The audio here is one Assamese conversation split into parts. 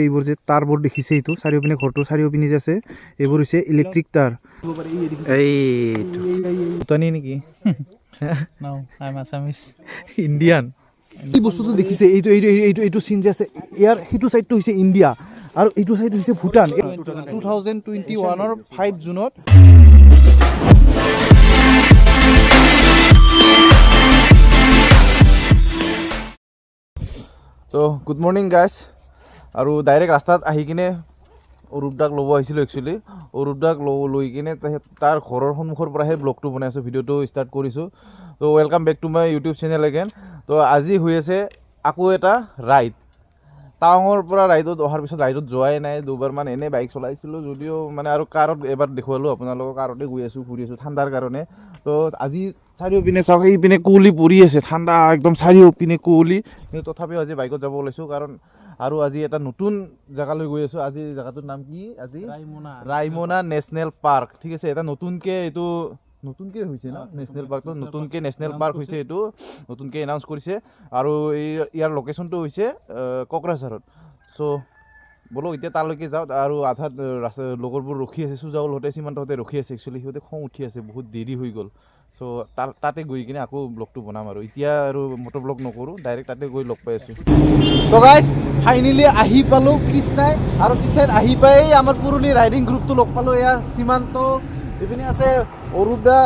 এইবোৰ যে তাঁৰবোৰ দেখিছে, এইটো চাৰিওপিনে, ঘৰটোৰ চাৰিওপিনে যে আছে, এইবোৰ হৈছে ইলেক্ট্ৰিক তাঁৰ। এইটো ভূটানী নেকি? No, I'm Assamese. Indian. এই বস্তুটো দেখিছে, এইটো এইটো এইটো এইটো চিন যে আছে, ইয়াৰ সেইটো চাইডটো হৈছে ইণ্ডিয়া আৰু এইটো চাইড হৈছে ভূটান। 2021ৰ 5 জুনত। তো গুড মৰ্ণিং গাইছ। আৰু ডাইৰেক্ট ৰাস্তাত আহি কিনে অৰূপ দাক ল'ব আহিছিলোঁ। একচুৱেলি অৰূপ দাক লৈ কিনে তাৰ ঘৰৰ সন্মুখৰ পৰাহে ব্লগটো বনাই আছোঁ, ভিডিঅ'টো ষ্টাৰ্ট কৰিছোঁ। তো welcome back to my YouTube channel again. তো আজি হৈ আছে আকৌ এটা ৰাইড। টাৱাঙৰ পৰা ৰাইডত অহাৰ পিছত ৰাইডত যোৱাই নাই। দুবাৰমান এনেই বাইক চলাইছিলোঁ যদিও মানে, আৰু কাৰত এবাৰ দেখুৱালোঁ আপোনালোকক, কাৰতে গৈ আছোঁ, ফুৰি আছোঁ ঠাণ্ডাৰ কাৰণে। তো আজি চাৰিওপিনে চাওক, সেইপিনে কুঁৱলী পৰি আছে, ঠাণ্ডা একদম, চাৰিওপিনে কুঁৱলী। কিন্তু তথাপিও আজি বাইকত যাব ওলাইছোঁ, কাৰণ আৰু আজি এটা নতুন জেগালৈ গৈ আছোঁ। আজি জেগাটোৰ নাম কি আজি? Raimona. Raimona national park, ঠিক আছে। এটা নতুনকৈ, এইটো নতুনকৈ হৈছে ন নেশ্যনেল পাৰ্কটো? নতুনকৈ নেশ্যনেল পাৰ্ক হৈছে এইটো, নতুনকৈ এনাউন্স কৰিছে। আৰু এই ইয়াৰ লোকেশ্যনটো হৈছে কোকৰাঝাৰত। চ' ব'লক, এতিয়া তালৈকে যাওঁ। আৰু আধাত ৰাস্তা লগৰবোৰ ৰখি আছে, সুজাউলহঁতে, সীমান্তহঁতে ৰখি আছে। একচুৱেলি সিহঁতে খং উঠি আছে, বহুত দেৰি হৈ গ'ল। চ' তাৰ তাতে গৈ কিনে আকৌ ব্লগটো বনাম। আৰু এতিয়া আৰু মটৰ ব্লগ নকৰোঁ, ডাইৰেক্ট তাতে গৈ লগ পাই আছোঁ। তো গাইজ, ফাইনেলি আহি পালোঁ কৃষ্ণাই। আৰু কৃষ্ণাইত আহি পাই আমাৰ পুৰণি ৰাইডিং গ্ৰুপটো লগ পালোঁ। এয়া সীমান্ত, এইপিনে আছে অৰূপ দা,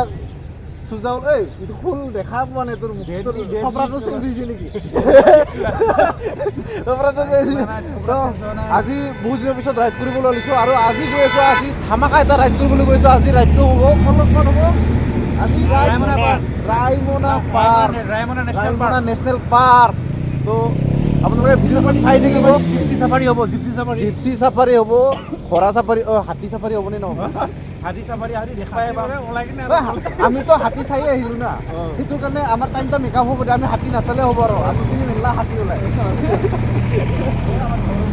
সুজাউল। এই এইটো খোল দেখা পোৱা নাই, তোৰ মুখটো চপৰাটো চেঞ্জ হৈছে নেকি? চপৰাটো চেঞ্জ। তো আজি বহুত দিনৰ পিছত ৰাইড কৰিবলৈ ওলাইছোঁ আৰু আজি গৈ আছোঁ, আজি ধামাকা এটা ৰাইড কৰিবলৈ গৈ আছোঁ। আজি ৰাইডটো হ'ব, ক'ত হ'ব আজি? Raimona park. Raimona park. Raimona National Park. Raimona national park. তো আপোনালোকে ভিডিঅ'খন চাই থাকিব। জিপচি চাফাৰী হ'ব, জিপচি চাফাৰী। জিপচি চাফাৰী হ'ব, ঘোঁৰা চাফাৰী, অ হাতী চাফাৰী হ'বনে নহ'ব? হাতী চাফাৰী, হাতী দেখাই পাম। আমিতো হাতী চাই আহিলো না, সেইটো কাৰণে আমাৰ টাইম এটা মেকআপ হ'ব দে, আমি হাতী নাচালে হ'ব। আৰু আমি পিনে মেলা হাতী ওলাই।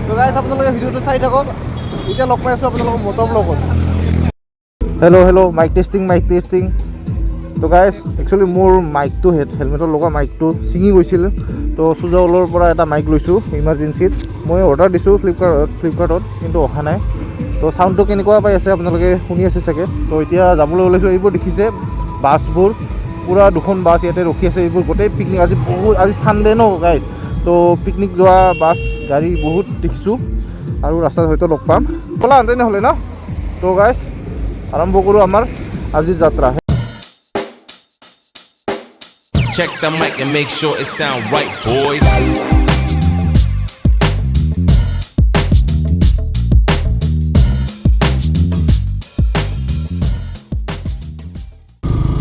তো গাইজ, আপোনালোকে ভিডিঅ'টো চাই থাকক। এতিয়া লগ পাই আছোঁ আপোনালোকৰ মটৰ লগত। Hello, hello, mic testing, mic testing. তো গাইজ, একচুৱেলি মোৰ মাইকটো, হেলমেটৰ লগোৱা মাইকটো ছিঙি গৈছিল। তো সুজাউলৰ পৰা এটা মাইক লৈছোঁ ইমাৰ্জেঞ্চিত। মই অৰ্ডাৰ দিছোঁ ফ্লিপকাৰ্টত, কিন্তু অহা নাই। তো চাউণ্ডটো কেনেকুৱা পাই আছে আপোনালোকে শুনি আছে চাগে। তো এতিয়া যাবলৈ ওলাইছোঁ। এইবোৰ দেখিছে বাছবোৰ, পূৰা দুখন বাছ ইয়াতে ৰখি আছে। এইবোৰ গোটেই পিকনিক, আজি বহুত, আজি ছানডে ন গাইজ, তো পিকনিক যোৱা বাছ, গাড়ী বহুত দেখিছোঁ। আৰু ৰাস্তাত হয়তো লগ পাম। ব'লা তেনেহ'লে ন। তো গাইজ, আৰম্ভ কৰোঁ আমাৰ আজিৰ যাত্ৰা। Check the mic and make sure it sound right, boys.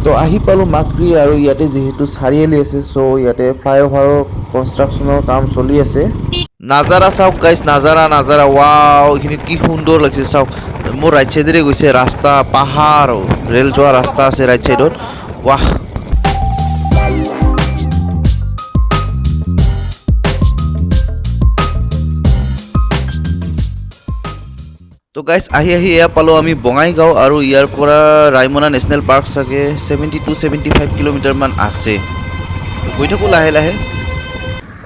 তো আহি পালোঁ মাকৰি। আৰু ইয়াতে যিহেতু চাৰিআলি আছে, চ' ইয়াতে ফ্লাইঅভাৰৰ কনষ্ট্ৰাকশ্যনৰ কাম চলি আছে। নাজাৰা চাওক গাইজ, নাজাৰা, নাজাৰা, ৱাও! এইখিনি কি সুন্দৰ লাগিছে চাওক। মোৰ ৰাইট চাইডেৰে গৈছে ৰাস্তা, পাহাৰ, ৰেল যোৱা ৰাস্তা আছে ৰাইট চাইডত। ৱাহ! তো গাইজ, আহি আহি এয়া পালোঁ আমি বঙাইগাঁও। আৰু ইয়াৰ পৰা ৰায়মনা নেশ্যনেল পাৰ্ক চাগে 70 টু 75 কিলোমিটাৰমান আছে। গৈ থাকোঁ লাহে লাহে।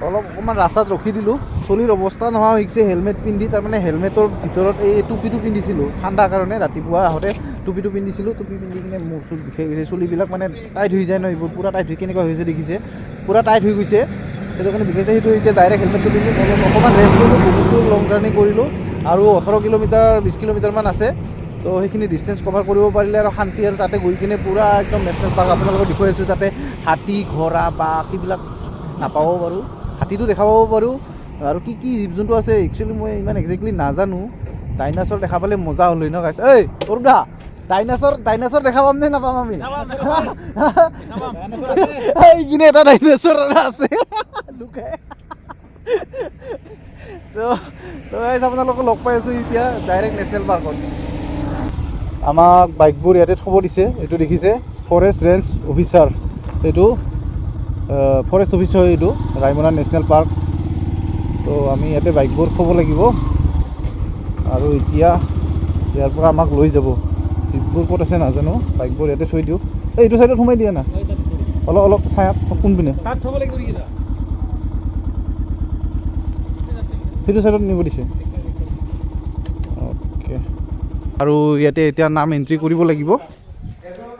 অলপ অকণমান ৰাস্তাত ৰখি দিলোঁ। চুলিৰ অৱস্থা নোহোৱা হৈ গৈছে হেলমেট পিন্ধি। তাৰমানে হেলমেটৰ ভিতৰত এই টুপিটো পিন্ধিছিলোঁ ঠাণ্ডাৰ কাৰণে। ৰাতিপুৱা আহোঁতে টুপিটো পিন্ধিছিলোঁ। টুপি পিন্ধি কিনে মূৰ চুৰ বিষাই গৈছে। চুলিবিলাক মানে টাইট হৈ যায় ন, এইবোৰ পূৰা টাইট হৈ কেনেকুৱা হৈছে দেখিছে, পূৰা টাইট হৈ গৈছে, সেইটো কাৰণে বিষাইছে। সেইটো এতিয়া ডাইৰেক্ট হেলমেটটো পিন্ধি অলপ অকণমান ৰেষ্ট ল'লোঁ। বহুতো লং জাৰ্ণি কৰিলোঁ আৰু 18 কিলোমিটাৰ, 20 কিলোমিটাৰমান আছে। তো সেইখিনি ডিষ্টেঞ্চ কভাৰ কৰিব পাৰিলে আৰু শান্তি। আৰু তাতে গৈ কিনে পূৰা একদম নেশ্যনেল পাৰ্ক আপোনালোকক দেখুৱাই আছোঁ। তাতে হাতী, ঘোঁৰা, বাঘ সেইবিলাক নাপাব পাৰোঁ, হাতীটো দেখাব পাৰোঁ। আৰু কি কি জীৱ জন্তু আছে একচুৱেলি মই ইমান একজেক্টলি নাজানো। ডাইনাছৰ দেখা পালে মজা হ'ল হয় ন গাইছ? ঐ অৰূপ দা, ডাইনাছৰ, ডাইনাছৰ দেখা পাম নে নাপাম আমি? এইপিনে এটা ডাইনাছৰ আছে লুকাই। তো গাইছ, আপোনালোকক লগ পাই আছোঁ এতিয়া ডাইৰেক্ট নেশ্যনেল পাৰ্কত। আমাক বাইকবোৰ ইয়াতে থ'ব দিছে। এইটো দেখিছে, ফৰেষ্ট ৰেঞ্জ অফিচাৰ, এইটো ফৰেষ্ট অফিচ হয় এইটো, ৰায়মনা নেশ্যনেল পাৰ্ক। তো আমি ইয়াতে বাইকবোৰ থ'ব লাগিব আৰু এতিয়া ইয়াৰ পৰা আমাক লৈ যাব। জীপবোৰ ক'ত আছে নাজানো। বাইকবোৰ ইয়াতে থৈ দিওঁ। এই এইটো চাইডত সোমাই দিয়া না, অলপ অলপ ছায়াত। কোনপিনে? তাত থ'ব লাগিব নেকি? সেইটো চাইডত নিব দিছে। আৰু ইয়াতে এতিয়া নাম এণ্ট্ৰি কৰিব লাগিব।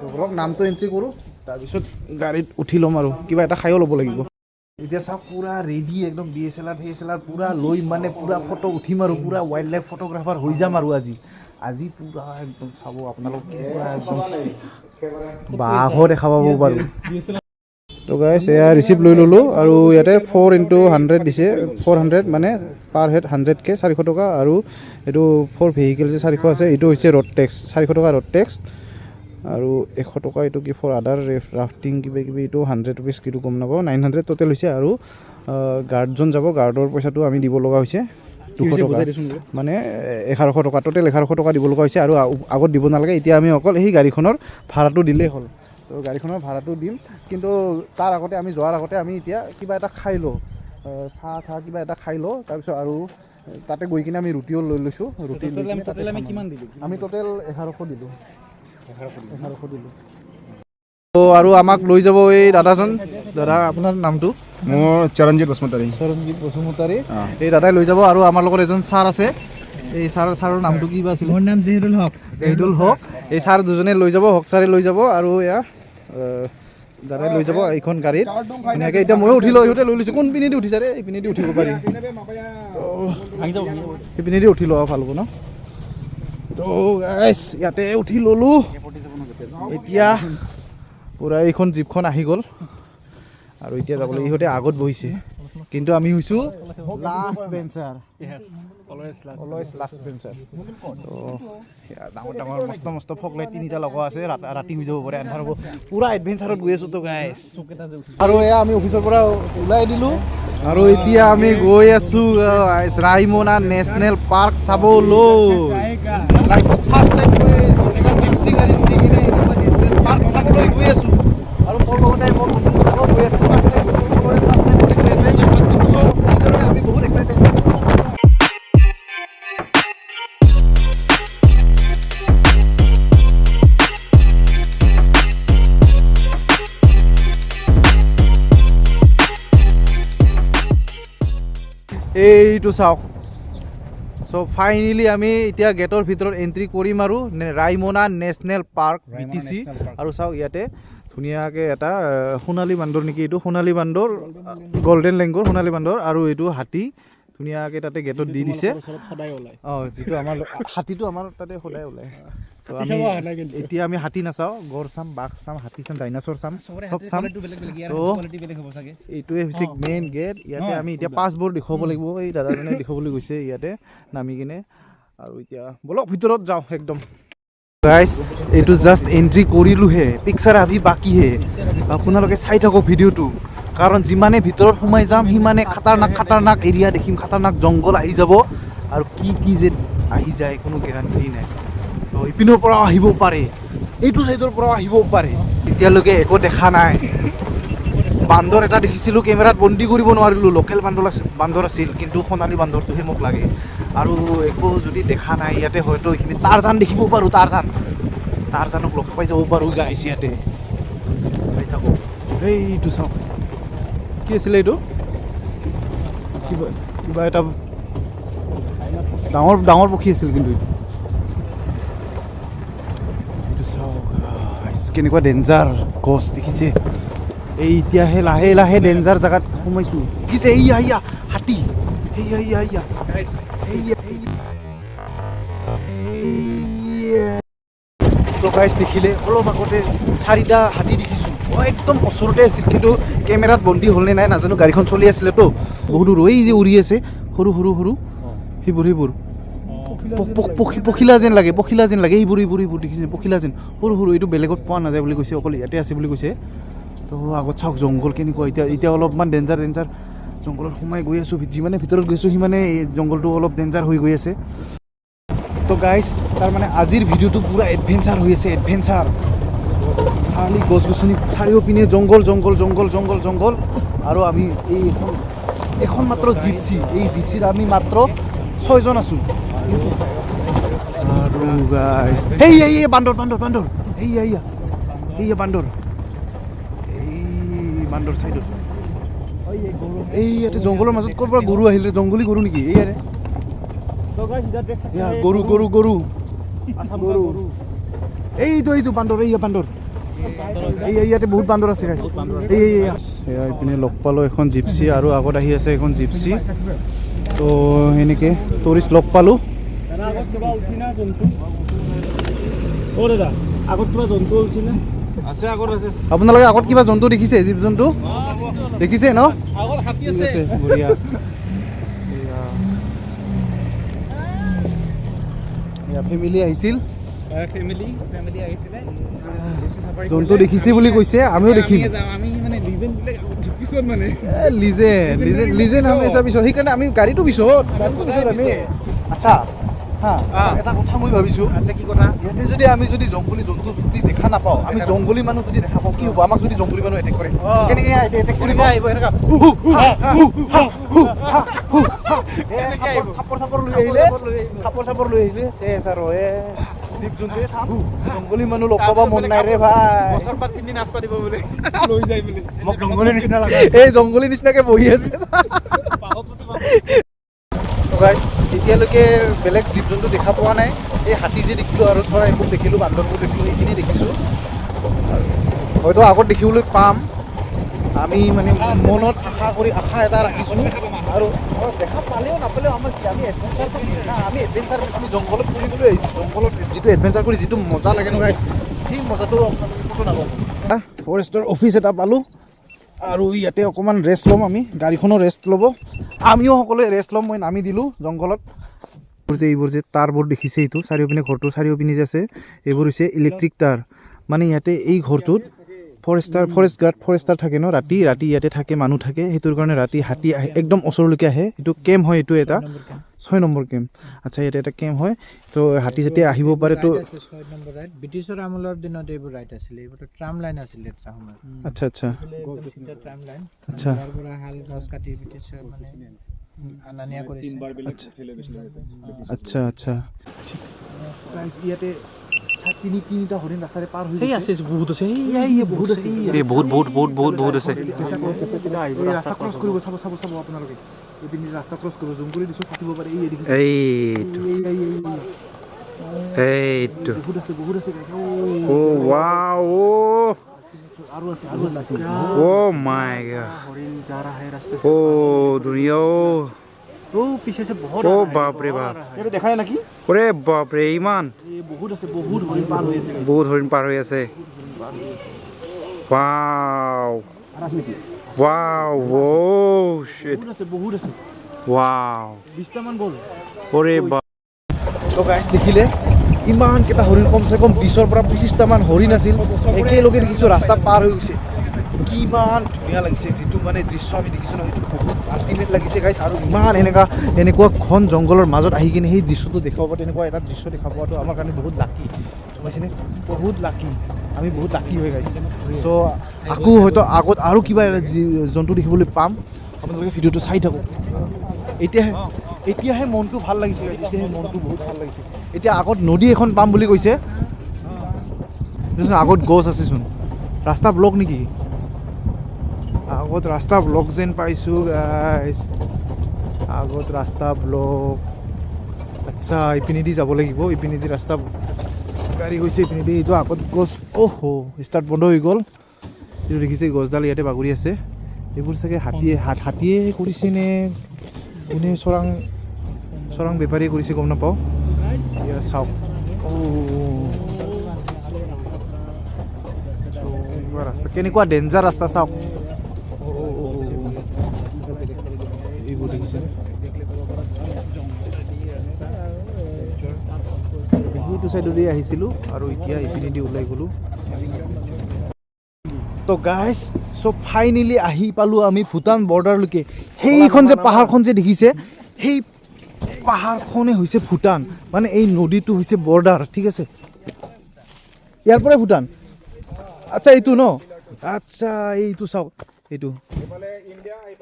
তো ব'লক, নামটো এণ্ট্ৰি কৰোঁ, তাৰপিছত গাড়ীত উঠি ল'ম আৰু কিবা এটা খায়ো ল'ব লাগিব। এতিয়া চাওক, পূৰা ৰেডি একদম, DSLR চিএছএলআৰ পূৰা লৈ মানে পূৰা ফটো উঠিম আৰু পূৰা ৱাইল্ড লাইফ ফটোগ্ৰাফাৰ হৈ যাম আৰু আজি পূৰা একদম চাব আপোনালোক, পূৰা একদম বাঘো দেখা পাব বাৰু। তো গাইছ, এয়া ৰিচিপ্ট লৈ ল'লোঁ আৰু ইয়াতে 4 ইণ্টু 100 দিছে। 400 মানে পাৰ হেড 100কৈ 400 টকা। আৰু এইটো ফৰ ভেহিকেল যে 400 আছে, এইটো হৈছে ৰোড টেক্স, 400 টকা ৰোড টেক্স। আৰু 100 টকা এইটো কি ফৰ আদাৰ ৰাফটিং কিবা কিবি, এইটো 100 ৰুপিজ, কিটো গম নাপাওঁ। 900 টোটেল হৈছে। আৰু গাৰ্ডজন যাব, গাৰ্ডৰ পইচাটো আমি দিব লগা হৈছে 200 টকা, মানে 1100 টকা। টোটেল 1100 টকা দিব লগা হৈছে। আৰু আগত দিব নালাগে, এতিয়া আমি অকল সেই গাড়ীখনৰ ভাড়াটো দিলেই হ'ল। তো গাড়ীখনৰ ভাড়াটো দিম, কিন্তু তাৰ আগতে আমি যোৱাৰ আগতে আমি এতিয়া কিবা এটা খাই লওঁ, চাহ চাহ কিবা এটা খাই লওঁ। তাৰপিছত আৰু তাতে গৈ কিনে আমি ৰুটিও লৈ লৈছোঁ, ৰুটি লৈ কিনে তাতে আমি খাম। কিমান দিলোঁ? আমি টোটেল 1100 দিলোঁ, 1100 দিলোঁ। তো আৰু আমাক লৈ যাব এই দাদাজন। দাদা, আপোনাৰ নামটো? মোৰ চৰণজিৎ বসুমতাৰী। চৰণজিৎ বসুমতাৰী। এই দাদাই লৈ যাব। আৰু আমাৰ লগত এজন ছাৰ আছে। এই ছাৰৰ নামটো কি বা আছিলে? মোৰ নাম জিহিদুল হক। জাহিদুল হক। এই ছাৰ দুজনে লৈ যাব, হক ছাৰে লৈ যাব আৰু এয়া দাদাই লৈ যাব এইখন গাড়ীত ধুনীয়াকৈ। এতিয়া ময়ো উঠি লওঁ, ইহঁতে লৈ লৈছোঁ। কোন পিনেদি উঠিছে ৰে? এইপিনেদি উঠিব পাৰি? ভাঙি যাব, ভাঙি যাব। সেইপিনেদি উঠি লোৱা ভাল হ'ব ন? তো গাইছ, ইয়াতে উঠি ল'লোঁ। এতিয়া পূৰা এইখন জীপখন আহি গ'ল আৰু এতিয়া যাবলৈ ইহঁতে আগত বহিছে, কিন্তু আমি হৈছোঁ last bencher. Always last. Always last bencher. তো সেয়া ডাঙৰ ডাঙৰ মস্ত মস্ত ফগ লাইট তিনিটা লগোৱা আছে। ৰাতি হৈ যাব পাৰে, এন্ধাৰ হ'ব। পূৰা এডভেঞ্চাৰত গৈ আছোঁ। তো গাইছ, আৰু এয়া আমি অফিচৰ পৰা ওলাই দিলোঁ আৰু এতিয়া আমি গৈ আছোঁ guys, Raimona national park চাবলৈ। লাইফত ফাৰ্ষ্ট টাইম মই এনেকুৱা জিপচি গাড়ীত উঠি কিনে এনেকুৱা নেশ্যনেল পাৰ্ক চাবলৈ গৈ আছোঁ। আৰু মোৰ লগতে মোৰ বন্ধুবিলাকো গৈ আছে, ফাৰ্ষ্ট টাইম, সকলোৰে ফাৰ্ষ্ট টাইম বুলি গৈ আছে। চ' সেইকাৰণে আমি বহুত এক্সাইটেড। এইটো চাওক। চ' ফাইনেলি আমি এতিয়া গেটৰ ভিতৰত এণ্ট্ৰি কৰিম আৰু ৰাইমনা নেশ্যনেল পাৰ্ক, বিটিচি। আৰু চাওক, ইয়াতে ধুনীয়াকৈ এটা সোণালী বান্দৰ নেকি এইটো? সোণালী বান্দৰ, গল্ডেন লেংগুৰ, সোণালী বান্দৰ আৰু এইটো হাতী ধুনীয়াকৈ তাতে গেটত দি দিছে। ওচৰত সদায় ওলায়। অঁ, যিটো আমাৰ হাতীটো আমাৰ তাতে সদায় ওলায়। তো হাতী আমি চাব অহা নাই কিন্তু। এতিয়া আমি হাতী নাচাওঁ, গড় চাম, বাঘ চাম, হাতী চাম, ডাইনাছৰ চাম, চব চাম। তো বেলেগ হ'ব চাগে। এইটোৱে হৈছে মেইন গেট। ইয়াতে আমি এতিয়া পাছবোৰ দেখুৱাব লাগিব। এই দাদাজনে দেখুৱাবলৈ গৈছে ইয়াতে নামি কিনে। আৰু এতিয়া ব'লক, ভিতৰত যাওঁ একদম। গাইছ, এইটো জাষ্ট এণ্ট্ৰি কৰিলোঁহে, পিকচাৰ अभी बाकी है। আপোনালোকে চাই থাকক ভিডিঅ'টো, কাৰণ যিমানে ভিতৰত সোমাই যাম সিমানে খাতাৰনাক খাতাৰনাক এৰিয়া দেখিম, খাতাৰনাক জংঘল আহি যাব আৰু কি কি যে আহি যায় কোনো গেৰাণ্টি নাই। তো ইপিনৰ পৰাও আহিব পাৰে, এইটো চাইডৰ পৰাও আহিব পাৰে। এতিয়ালৈকে একো দেখা নাই। বান্দৰ এটা দেখিছিলোঁ, কেমেৰাত বন্দী কৰিব নোৱাৰিলোঁ। লোকেল বান্দৰ আছিল, কিন্তু সোণালী বান্দৰটোহে মোক লাগে। আৰু একো যদি দেখা নাই ইয়াতে, হয়তো এইখিনি টাৰজান দেখিব পাৰোঁ। টাৰজানক লগ পাই যাব পাৰোঁ গাইছ ইয়াতে। চাই থাকোঁ। এইটো চাওক, কি আছিলে এইটো? কিবা কিবা এটা ডাঙৰ ডাঙৰ পক্ষী আছিল কিন্তু এইটো। এইটো চাওক guys, কেনেকুৱা ডেঞ্জাৰ গছ দেখিছে। এই এতিয়াহে লাহে লাহে ডেঞ্জাৰ জেগাত সোমাইছোঁ। দেখিছে, এইয়া এইয়া হাতী, এইয়া এইয়া এইয়া এইয়া এইয়া। তো গাইছ, দেখিলে, অলপ আগতে চাৰিটা হাতী দেখিছোঁ। অঁ, একদম ওচৰতে আছিল, কিন্তু কেমেৰাত বন্দী হ'লনে নাই নাজানো, গাড়ীখন চলি আছিলেতো বহুত দূৰ। এই যে উৰি আছে সৰু সৰু সৰু সেইবোৰ সেইবোৰ পখিলা যেন লাগে, পখিলা যেন লাগে। এইবোৰ এইবোৰ এইবোৰ দেখিছে, পখিলা যেন সৰু সৰু। এইটো বেলেগত পোৱা নাযায় বুলি কৈছে, অকল ইয়াতে আছে বুলি কৈছে। তো আগত চাওক জংঘল কেনেকুৱা। এতিয়া এতিয়া অলপমান ডেঞ্জাৰ ডেঞ্জাৰ জংঘলত সোমাই গৈ আছোঁ। যিমানে ভিতৰত গৈছোঁ সিমানে এই জংঘলটো অলপ ডেঞ্জাৰ হৈ গৈ আছে। তো গাইছ, তাৰমানে আজিৰ ভিডিঅ'টো পূৰা এডভেঞ্চাৰ হৈ আছে, এডভেঞ্চাৰ। খালি গছ গছনি, চাৰিওপিনে জংঘল জংঘল জংঘল জংঘল জংঘল। আৰু আমি এই এখন এখন মাত্ৰ জিপচি, এই জিপচিত আমি মাত্ৰ ছয়জন আছোঁ। আৰু গাইছ, সেই এই বান্দৰ বান্দৰ বান্দৰ, এইয়া এইয়া এইয়া বান্দৰ, এই বান্দৰ চাইডত। এই ইয়াতে জংঘলৰ মাজত ক'ৰ পৰা গৰু আহিলে? জংঘলী গৰু নেকি? এই ইয়াতে तो गाइस, इधर देख सकते এয়া हैं। গৰু গৰু গৰু। গৰু। এইটো এইটো বান্দৰ, এই বান্দৰ, এই ইয়াতে বহুত বান্দৰ আছে গাইছ। এই এই এয়া ইপিনে লগ পালোঁ এখন জিপচি আৰু আগত আহি আছে এখন জিপচি। তো সেনেকৈ টুৰিষ্ট লগ পালোঁ। দাদা, আগত কিবা ওলছি না জন্তু? অ দাদা, আগত কিবা জন্তু ওলছি না? আছে, আগত আছে। আপোনালোকে আগত কিবা জন্তু দেখিছে? জীৱ জন্তু দেখিছে ন? আগত হাতী। ঠিক আছে, বঢ়িয়া। এয়া এয়া ফেমিলি আহিছিল। ফেমিলি আহিছিলে। জন্তু দেখিছে বুলি কৈছে, আমিও দেখিম। আমি মানে লিজেণ্ড বিলাক পিছত মানে। লিজেণ্ড, লিজেণ্ড, লিজেণ্ড হামেশা পিছত। সেইকাৰণে আমি গাড়ীটো পিছত আমি। আচ্ছা হা, এটা কথা মই ভাবিছোঁ। আচ্ছা, কি কথা? ইয়াতে যদি আমি যদি জংঘলী জন্তু যদি দেখা নাপাওঁ, আমি জংঘলী মানুহ যদি দেখা পাওঁ, কি হ'ব? আমাক যদি জংঘলী মানুহ এটেক কৰে, কেনেকে এটেক কৰিব? আহিব এনেকা। হু, হু, হা, হু, হা, হু, হা, হু, হা। এ, থাপৰ চাপৰ লৈ আহিলে, থাপৰ চাপৰ লৈ আহিলে চেচ আৰু। এ জীৱ জন্তুৱে চাম, জংঘলী মানুহ লগ পাব মন নাই ৰে ভাই। গছৰ পাত পিন্ধি নাচ পাতিব বোলে, লৈ যায় বোলে মোক জংঘলী নিচিনা লাগে। এই জংঘলী নিচিনাকে বহি আছে। গাইছ, এতিয়ালৈকে বেলেগ জীৱ জন্তু দেখা পোৱা নাই। এই হাতী যি দেখিলোঁ আৰু চৰাইবোৰ দেখিলোঁ, বান্দৰবোৰ দেখিলোঁ, সেইখিনি দেখিছোঁ। হয়তো আগত দেখিবলৈ পাম। আমি মানে মনত আশা কৰি আশা এটা ৰাখিছোঁ আৰু আৰু দেখা পালেও নাপালেও আমাৰ কি? আমি এডভেঞ্চাৰ না, আমি এডভেঞ্চাৰ, আমি জংঘলত ফুৰিবলৈ আহিছোঁ। জংঘলত যিটো এডভেঞ্চাৰ কৰি যিটো মজা লাগে নহয়, সেই মজাটো আপোনালোকে ক'তো নাপাব। ফৰেষ্টৰ অফিচ এটা পালোঁ আৰু ইয়াতে অকণমান ৰেষ্ট ল'ম আমি। গাড়ীখনো ৰেষ্ট ল'ব, আমিও সকলোৱে ৰেষ্ট ল'ম। মই নামি দিলোঁ জংঘলত। এইবোৰ যে, এইবোৰ যে তাঁৰবোৰ দেখিছে, এইটো চাৰিওপিনে, ঘৰটোৰ চাৰিওপিনে যে আছে, এইবোৰ হৈছে ইলেক্ট্ৰিক তাঁৰ। মানে ইয়াতে এই ঘৰটোত ফৰেষ্টাৰ, ফৰেষ্ট গাৰ্ড, ফৰেষ্টাৰ থাকে ন। ৰাতি ৰাতি ইয়াতে থাকে, মানুহ থাকে। সেইটোৰ কাৰণে ৰাতি হাতী আহে, একদম ওচৰলৈকে আহে। এইটো কেম্প হয়, এইটো এটা 6 নম্বৰ কেম্প। আচ্ছা, ইয়াতে এটা কেম্প হয়। তো হাতী যেতিয়া আহিব পাৰে তো আছে 6 নম্বৰ ৰাইট। ব্ৰিটিছৰ আমোলৰ দিনত এইবোৰ ৰাইট আছিলে। এইবোৰতো ট্ৰাম লাইন আছিলে এটা সময়ত। আচ্ছা আচ্ছা ট্ৰাম লাইন। ইয়াৰ পৰা শাল গছ কাটি ব্ৰিটিছৰ মানে অনা নিয়া কৰিছে। আচ্ছা আচ্ছা গাইজ, ইয়াতে তিনিটা হৰিণ ৰাস্তাৰে পাৰ হৈ গৈছে। আছে, বহুত আছে। এই বহুত আছে। এই বহুত বহুত বহুত বহুত বহুত আছে। এই ৰাস্তা ক্ৰছ কৰিব, চাব চাব চাব আপোনালোকে। এই পিনি ৰাস্তা ক্ৰছ কৰিব, জুম কৰি দিছোঁ, ফাটিব পাৰে। এই দেখিছে? এইটো। এই এই এই এইটো। বহুত আছে, বহুত আছে guys। অ ৱাও, অ। আৰু আছে, আৰু আছে। Oh my God. Oh, दुनिया, ओ पीछे से बहुत। ओ बाप रे बाप। ইয়াতে দেখাই নেকি? ওৰে বাপ ৰে, ইমান! এই বহুত আছে, বহুত হৰিণ পাৰ হৈ আছে guys। বহুত হৰিণ পাৰ হৈ আছে। ৱাও ৱাও, অ' শ্বিট। বহুত আছে, বহুত আছে। ৱাও। 20টামান গ'ল। ওৰে বাপ। তো গাইছ, দেখিলে ইমানকেইটা হৰিণ, কমচে কম 20ৰ পৰা 25টামান হৰিণ আছিল। একেলগে দেখিছোঁ ৰাস্তা পাৰ হৈ গৈছে। কিমান ধুনীয়া লাগিছে। যিটো মানে দৃশ্য আমি দেখিছোঁ ন, সেইটো বহুত আল্টিমেট লাগিছে গাইছ। আৰু ইমান এনেকুৱা ঘন জংঘলৰ মাজত আহি কিনে সেই দৃশ্যটো দেখুৱাব, তেনেকুৱা এটা দৃশ্য দেখা পোৱাটো আমাৰ কাৰণে বহুত লাকি পাইছেনে? বহুত লাকি, আমি বহুত লাকি হৈ গাইছ। চ' আকৌ হয়তো আগত আৰু কিবা এটা জন্তু দেখিবলৈ পাম। আপোনালোকে ভিডিঅ'টো চাই থাকক। এতিয়াহে এতিয়াহে মনটো ভাল লাগিছে guys। এতিয়াহে মনটো বহুত ভাল লাগিছে। এতিয়া আগত নদী এখন পাম বুলি কৈছে। দেচোন, আগত গছ আছেচোন। ৰাস্তা ব্লক নেকি আগত? ৰাস্তা ব্লক যেন পাইছোঁ গাইছ। আগত ৰাস্তা ব্লক। আচ্ছা, ইপিনেদি যাব লাগিব। ইপিনেদি ৰাস্তা, গাড়ী গৈছে ইপিনেদি। এইটো আগত গছ। অহ, ষ্টাৰ্ট বন্ধ হৈ গ'ল। এইটো দেখিছে, গছডাল ইয়াতে বাগৰি আছে। এইবোৰ চাগে হাতীয়ে কৰিছে নে কোনে, চোৰাং চোৰাং বেপাৰীয়ে কৰিছে, গম নাপাওঁ। এয়া চাওক। অ' কেনেকুৱা ৰাস্তা, কেনেকুৱা ডেঞ্জাৰ ৰাস্তা চাওক। অ', এইবোৰ দেখিছেনে? সেইটো চাইডেদি আহিছিলোঁ আৰু এতিয়া ইপিনেদি ওলাই গ'লোঁ। তো গাইছ, চ' ফাইনেলি আহি পালোঁ আমি ভূটান বৰ্ডাৰলৈকে। সেইখন যে পাহাৰখন যে দেখিছে, সেই পাহাৰখনে হৈছে ভূটান। মানে এই নদীটো হৈছে বৰ্ডাৰ, ঠিক আছে? ইয়াৰ পৰাই ভূটান। আচ্ছা, এইটো ন? আচ্ছা, এইটো চাওক,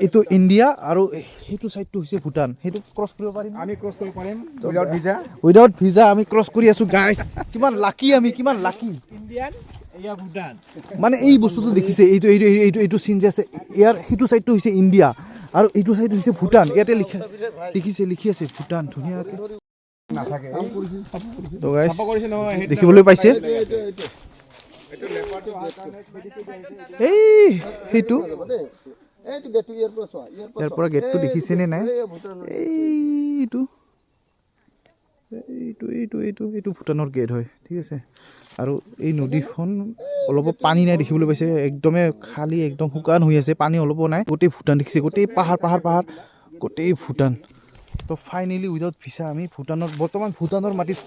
এইটো ইণ্ডিয়া আৰু সেইটো চাইডটো হৈছে ভূটান। সেইটো ক্ৰছ কৰিব পাৰিম। আমি ক্ৰছ কৰিব পাৰিম উইদাউট ভিজা। উইদাউট ভিজা আমি ক্ৰছ কৰি আছোঁ গাইছ। কিমান লাকি আমি, কিমান লাকি। ইণ্ডিয়ান, এয়া ভূটান। মানে এই বস্তুটো দেখিছে, এইটো এইটো এইটো এইটো এইটো চিন যে আছে, ইয়াৰ সেইটো চাইডটো হৈছে ইণ্ডিয়া আৰু এইটো চাইড হৈছে ভূটান। ইয়াতে লিখা দেখিছে, লিখি আছে ভূটান ধুনীয়াকৈ। তো গাইছ, দেখিবলৈ পাইছে এই সেইটো ইয়াৰ পৰা গেটটো দেখিছেনে নাই? এইটো এইটো এইটো এইটো এইটো ভূটানৰ গেট হয়, ঠিক আছে। আৰু এই নদীখন অলপো পানী নাই, দেখিবলৈ পাইছে, একদমেই খালী, একদম শুকান হৈ আছে, পানী অলপো নাই। গোটেই ভূটান দেখিছে, গোটেই পাহাৰ পাহাৰ পাহাৰ, গোটেই ভূটান। তো ফাইনেলি উইদাউট ভিছা আমি ভূটানৰ, বৰ্তমান ভূটানৰ মাটিত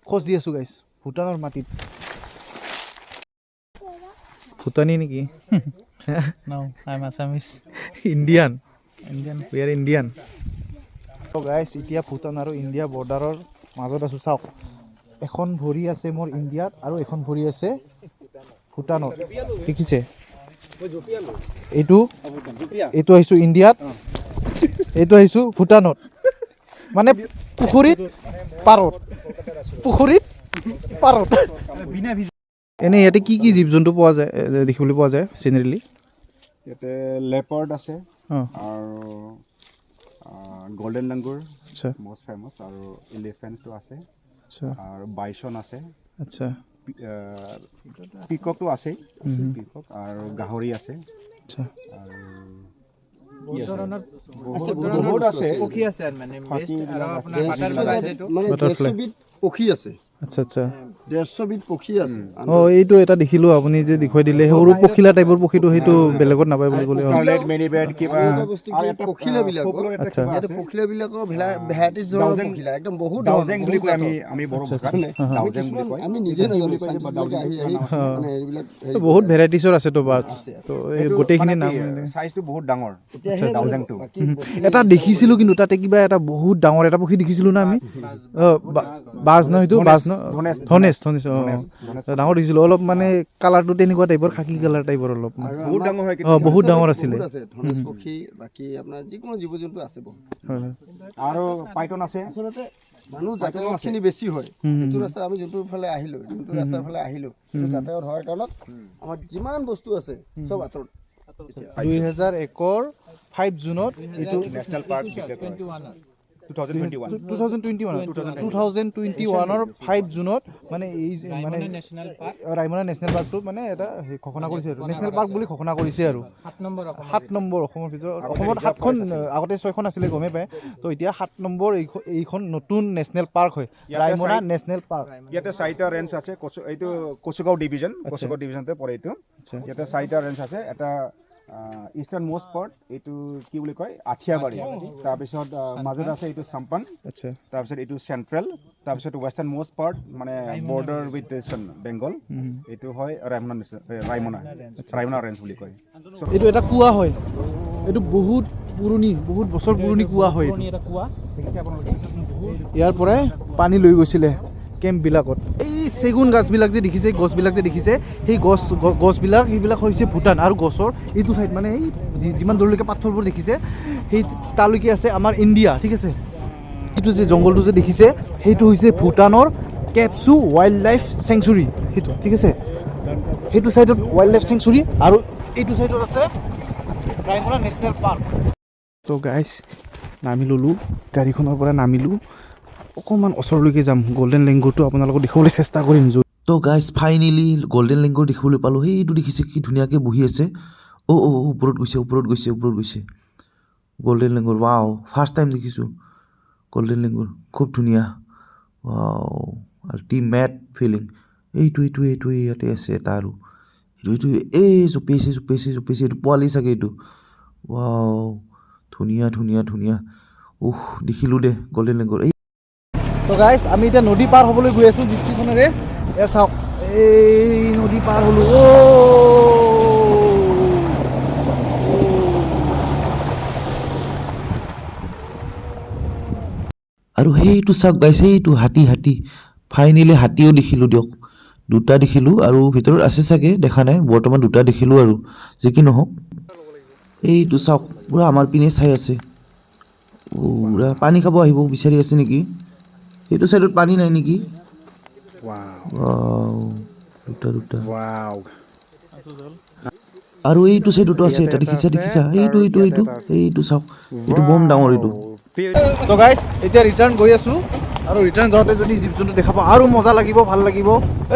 খোজ দি আছোঁ গাইছ, ভূটানৰ মাটিত। ভূটানী নেকি? No, I am Assamese. Indian. Indian. We are Indian. Guys, এতিয়া ভূটান আৰু ইণ্ডিয়া বৰ্ডাৰৰ মাজত আছোঁ। চাওক, এখন ভৰি আছে মোৰ ইণ্ডিয়াত আৰু এখন ভৰি আছে ভূটানত, দেখিছে? এইটো এইটো আহিছোঁ ইণ্ডিয়াত, এইটো আহিছোঁ ভূটানত, মানে পুখুৰীত পাৰত, পুখুৰীত পাৰত। এনেই ইয়াতে কি কি জীৱ জন্তু পোৱা যায়, দেখিবলৈ পোৱা যায় জেনেৰেলি? ইয়াতে লেপাৰ্ড আছে আৰু গল্ডেন লাংগুৰ মষ্ট ফেমাছ, আৰু এলিফেণ্টটো আছে আৰু বাইচন আছে। পিককটো আছেই, পিকক আৰু গাহৰি আছে। আৰু কি আছে? বহুত আছে। পক্ষী আছে আৰু মানে best আৰু আপোনাৰ বাটাৰফ্লাই যিটো। মানে Butterfly. 150 বিধ পক্ষী আছে। আচ্ছা আচ্ছা 150 বিধ পক্ষী আছে। অঁ, এইটো এটা দেখিলোঁ, আপুনি যে দেখুৱাই দিলে, সৰু পখিলা টাইপৰ পক্ষীটো, সেইটো বেলেগত নাপায় বুলি ক'লে। স্কাৰলেট মেৰিবেড কিবা। আৰু এটা বস্তু কি, আৰু এটা পখিলাবিলাকৰ folklore এটা আচ্ছা। কিবা ইয়াতে আছে। পখিলাবিলাকৰ ভেৰাইটিজ ধৰণৰ দাউজেং- পখিলা একদম বহুত দাউজেং ধৰণৰ, বুলি বহুত কয় আমি জাতৰ। আমি বড়ো ভাষাত আমি দাউজেং বুলি কিছুমান কয়। আমি নিজে নাজানো, বুলি কয় যে চাইণ্টিষ্টবিলাকে আহি আহি মানে এইবিলাক হেৰি বহুত কৰে। ভেৰাইটিছৰ আছে তো বাৰ্ডছ। আছে, আছে। তো এই সেইটো গোটেইখিনি মানে নাম কি, চাইজটো বহুত ডাঙৰ। এতিয়া সেই দাউজেংটো। বাকী বস্তুখিনি এটা দেখিছিলোঁ কিন্তু তাতে কিবা এটা বহুত ডাঙৰ এটা পক্ষী দেখিছিলোঁ না আমি। অঁ, বাজ ন সেইটো? বাজ ন? ধনেশ। ধনেশ, ধনেশ, অঁ। ধনেশ, ধনেশ। ডাঙৰ দেখিছিলোঁ অলপ, মানে কালাৰটো তেনেকুৱা টাইপৰ, খাকী কালাৰ টাইপৰ অলপ। আৰু বহুত আমাৰ ডাঙৰ হয়। অঁ, বহুত ডাঙৰ আছিলে। বহুত আছে ধনেশ পক্ষী, বাকী আপোনাৰ যিকোনো জীৱ জন্তু আছে বহুত। হয় হয় আৰু পাইথন আছে। আচলতে মানুহ যাতায়াতখিনি বেছি হয় সেইটো ৰাস্তা, আমি যোনটো ফালে আহিলোঁ, যোনটো ৰাস্তাৰ ফালে আহিলোঁ, সেইটো যাতায়াত হোৱাৰ কাৰণত আমাৰ যিমান বস্তু আছে চব আঁতৰত। 2001ৰ 5 জুনত এইটো নেশ্যনেল পাৰ্ক 2021। 2021, 2021ৰ 5 জুনত মানে এই যে মানে নেশ্যনেল পাৰ্ক। ৰায়মনা নেশ্যনেল পাৰ্কটো মানে এটা সেই ঘোষণা কৰিছে আৰু, নেশ্যনেল পাৰ্ক বুলি ঘোষণা কৰিছে আৰু। 7 নম্বৰ অসমৰ। 7 নম্বৰ অসমৰ ভিতৰত। অসমত 7খন, আগতে 6খন আছিলে, গমেই পায়। তো এতিয়া 7 নম্বৰ এইখন নতুন নেশ্যনেল পাৰ্ক হয়, ইয়াতে ৰায়মনা নেশ্যনেল পাৰ্ক। ইয়াতে চাৰিটা ৰেঞ্জ আছে। কচু এইটো কচুগাঁও ডিভিজন, কচুগাঁও ডিভিজনতে পৰে এইটো। ইয়াতে চাৰিটা ৰেঞ্জ আছে। এটা ইষ্টাৰ্ণ মষ্ট পাৰ্ট, এইটো কি বুলি কয়, আঠিয়াবাৰী। তাৰপিছত মাজত আছে এইটো চাম্পান। তাৰপিছত এইটো চেণ্ট্ৰেল, তাৰপিছত ৱেষ্টাৰ্ণ মষ্ট পাৰ্ট, মানে বৰ্ডাৰ উইথ বেংগল, এইটো হয় ৰায়মনা ৰায়মনা ৰায়মনা ৰেঞ্জ বুলি কয়। এইটো এটা কুঁৱা হয়। এইটো বহুত পুৰণি, বহুত বছৰ পুৰণি কুঁৱা হয় এইটো। এটা কুঁৱা দেখিছে আপোনালোকে? ইয়াৰ পৰাই পানী লৈ গৈছিলে কেম্পবিলাকত। এই চেগুন গাছবিলাক যে দেখিছে, গছবিলাক যে দেখিছে, সেই গছবিলাক, সেইবিলাক হৈছে ভূটান। আৰু গছৰ এইটো চাইড, মানে এই যিমান দূৰলৈকে পাথৰবোৰ দেখিছে, সেই তালৈকে আছে আমাৰ ইণ্ডিয়া, ঠিক আছে। এইটো যে জংঘলটো যে দেখিছে, সেইটো হৈছে ভূটানৰ কেপচু ৱাইল্ড লাইফ চেংচুৰী সেইটো, ঠিক আছে। সেইটো চাইডত ৱাইল্ড লাইফ চেংচুৰী আৰু এইটো চাইডত আছে ৰায়মনা নেশ্যনেল পাৰ্ক। তো গাইছ, নামি ল'লোঁ, গাড়ীখনৰ পৰা নামিলোঁ। অকণমান ওচৰলৈকে যাম, গল্ডেন লেংগুৰটো আপোনালোকক দেখুৱাবলৈ চেষ্টা কৰিম। তো গাইজ, ফাইনেলি গল্ডেন লেংগুৰ দেখিবলৈ পালোঁ। সেইটো দেখিছে, কি ধুনীয়াকৈ বহি আছে। অ' অ', ওপৰত গৈছে, ওপৰত গৈছে, ওপৰত গৈছে। গল্ডেন লেংগুৰ, ৱাও, ফাৰ্ষ্ট টাইম দেখিছোঁ গল্ডেন লেংগুৰ। খুব ধুনীয়া, ৱাও, আল্টিমেট ফিলিং। এইটো এইটো এইটো, ইয়াতে আছে এটা আৰু এইটো এইটো, এই জঁপিয়াইছে, জঁপিয়াইছে, জঁপিয়াইছে। এইটো পোৱালি চাগে এইটো। ৱাও, ধুনীয়া, ধুনীয়া, ধুনীয়া। উহ, দেখিলোঁ দে গল্ডেন লেংগুৰ এই। তো গাইজ, আমি এতিয়া নদী পাৰ হ'বলৈ গৈ আছোঁ জিপচিখনেৰে। এয়া চাওক, এই নদী পাৰ হ'লোঁ। অ' আৰু সেইটো চাওক গাইছ, সেইটো হাতী, হাতী। ফাইনেলি হাতীও দেখিলোঁ দিয়ক, দুটা দেখিলোঁ। আৰু ভিতৰত আছে চাগে, দেখা নাই বৰ্তমান, দুটা দেখিলোঁ। আৰু যি কি নহওক, এইটো চাওক, পূৰা আমাৰ পিনে চাই আছে। পূৰা পানী খাব আহিব বিচাৰি আছে নেকি? সেইটো চাইডত পানী নাই নেকি? Wow, দুটা দুটা। আৰু এইটো চাইডতো আছে এটা, দেখিছা, দেখিছা? এইটো এইটো এইটো, এইটো চাওক, এইটো বম ডাঙৰ এইটো। তো গাইজ, এতিয়া ৰিটাৰ্ণ গৈ আছোঁ আৰু ৰিটাৰ্ণ যাওঁতে যদি জীৱ জন্তু দেখা পাওঁ আৰু মজা লাগিব, ভাল লাগিব।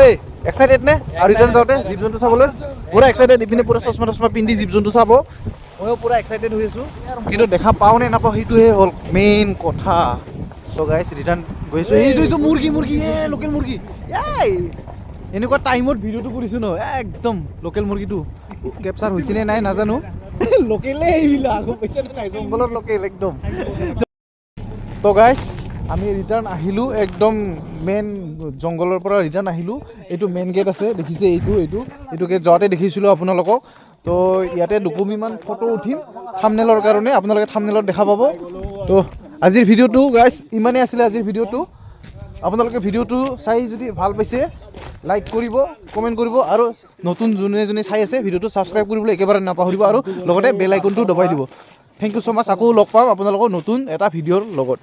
এই এক্সাইটেড নে? আৰু ৰিটাৰ্ণ যাওঁতে জীৱ জন্তু চাবলৈ পূৰা এক্সাইটেড। ইপিনে পূৰা চশমা তচমা পিন্ধি জীৱ জন্তু চাব। ময়ো পূৰা এক্সাইটেড হৈ আছোঁ, কিন্তু দেখা পাওঁ নে নাপাওঁ সেইটোহে হ'ল মেইন কথা। ত' গাইজ, ৰিটাৰ্ণ গৈ আছোঁ। এইটো এইটো মুৰ্গী, মুৰ্গী, এ লোকেল মুৰ্গী। এই এনেকুৱা টাইমত ভিডিঅ'টো কৰিছোঁ ন, একদম লোকেল মুৰ্গীটো কেপচাৰ হৈছে নে নাই নাজানো। লোকেলে এইবিলাক, গম পাইছেনে নাই? জংঘলৰ লোকেল একদম। তো গাইজ, আমি ৰিটাৰ্ণ আহিলোঁ, একদম মেইন জংঘলৰ পৰা ৰিটাৰ্ণ আহিলোঁ। এইটো মেইন গেট আছে, দেখিছে? এইটো গেট যাওঁতে দেখিছিলোঁ আপোনালোকক। তো ইয়াতে দুকপিমান ফটো উঠিম থামনেলৰ কাৰণে, আপোনালোকে থামনেলত দেখা পাব। তো আজিৰ ভিডিঅ'টো গাইজ ইমানেই আছিলে আজিৰ ভিডিঅ'টো। আপোনালোকে ভিডিঅ'টো চাই যদি ভাল পাইছে, লাইক কৰিব, কমেণ্ট কৰিব আৰু নতুন যোনে যোনে চাই আছে, ভিডিঅ'টো ছাবস্ক্ৰাইব কৰিবলৈ একেবাৰে নাপাহৰিব আৰু লগতে বেল আইকনটো দবাই দিব। Thank you so মাছ। আকৌ লগ পাম আপোনালোকৰ নতুন এটা ভিডিঅ'ৰ লগত।